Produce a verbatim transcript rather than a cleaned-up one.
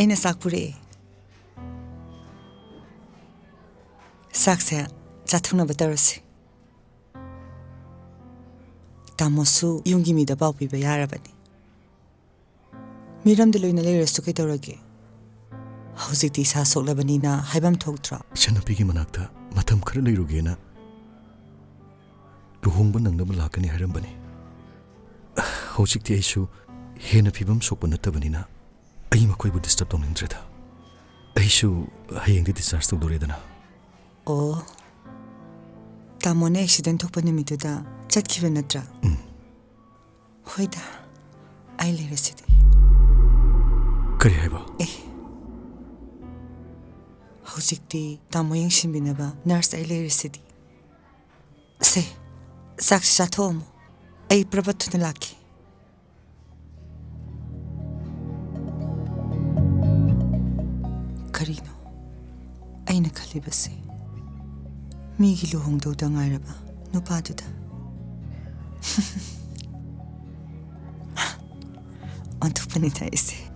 ꯑꯩꯅ ꯆꯥꯛ ꯄꯨꯔꯛꯑꯦ꯫ ꯆꯥꯛꯁꯦ ꯆꯥꯊꯣꯛꯅꯕ ꯇꯧꯔꯁꯤ꯫ ꯇꯥꯃꯣꯁꯨ ꯌꯨꯝꯒꯤ ꯃꯤꯗ ꯄꯥꯎ ꯄꯤꯕ ꯌꯥꯔꯕꯅꯤ꯫ ꯃꯤꯔꯝꯗ ꯂꯣꯏꯅ ꯂꯩꯔꯁꯨ ꯀꯩꯗꯧꯔꯒꯦ? ꯍꯧꯖꯤꯛꯇꯤ ꯏꯁꯥ ꯁꯣꯛꯂꯕꯅꯤꯅ ꯍꯥꯏꯐꯝ ꯊꯣꯛꯇ꯭ꯔꯣ? ꯏꯆꯟꯅꯨꯄꯤꯒꯤ ꯃꯅꯥꯛꯇ ꯃꯇꯝ ꯈꯔ ꯂꯩꯔꯨꯒꯦꯅ ꯂꯨꯍꯣꯡꯕ ꯅꯪꯅꯕ ꯂꯥꯛꯀꯅꯤ ꯍꯥꯏꯔꯝꯕꯅꯤ꯫ ꯍꯧꯖꯤꯛꯇꯤ ꯑꯩꯁꯨ ꯍꯦꯟꯅ ꯐꯤꯕꯝ ꯁꯣꯛꯄ ꯅꯠꯇꯕꯅꯤꯅ ꯑꯩ ꯃꯈꯣꯏꯕꯨ ꯗꯤꯁꯇꯔꯕ ꯇꯧꯅꯤꯡꯗ꯭ꯔꯦꯗ꯫ ꯑꯩꯁꯨ ꯍꯌꯦꯡꯗꯤ ꯗꯤꯁꯆꯥꯔꯖ ꯇꯧꯗꯣꯔꯦꯗꯅ꯫ ꯑꯣ, ꯇꯥꯃꯣꯅ ꯑꯦꯛꯁꯤꯗꯦꯟ ꯊꯣꯛꯄ ꯅꯨꯃꯤꯠꯇꯨꯗ ꯆꯠꯈꯤꯕ ꯅꯠꯇ꯭ꯔꯥ? ꯎꯝ꯫ ꯍꯣꯏꯗ, ꯑꯩ ꯂꯩꯔꯁꯤꯗꯤ꯫ ꯀꯔꯤ ꯍꯥꯏꯕ? ꯑꯦ, ꯍꯧꯖꯤꯛꯇꯤ ꯇꯥꯃꯣ ꯌꯦꯡꯁꯤꯟꯕꯤꯅꯕ ꯅꯔꯁ ꯑꯩ ꯂꯩꯔꯤꯁꯤꯗꯤ꯫ ꯁꯦ, ꯆꯥꯛꯁꯤ ꯆꯥꯊꯣꯛꯑꯝꯃꯣ꯫ ꯑꯩ ꯄ꯭ꯔꯕꯠ ꯊꯨꯅ ꯂꯥꯛꯀꯦ꯫ ꯀꯔꯤꯅꯣ ꯑꯩꯅ ꯈꯜꯂꯤꯕꯁꯦ? ꯃꯤꯒꯤ ꯂꯨꯍꯣꯡꯗꯧꯗ ꯉꯥꯏꯔꯕ ꯅꯨꯄꯥꯗꯨꯗ꯫ ꯑꯣꯟꯊꯣꯛꯄꯅꯤꯗ ꯑꯩꯁꯦ꯫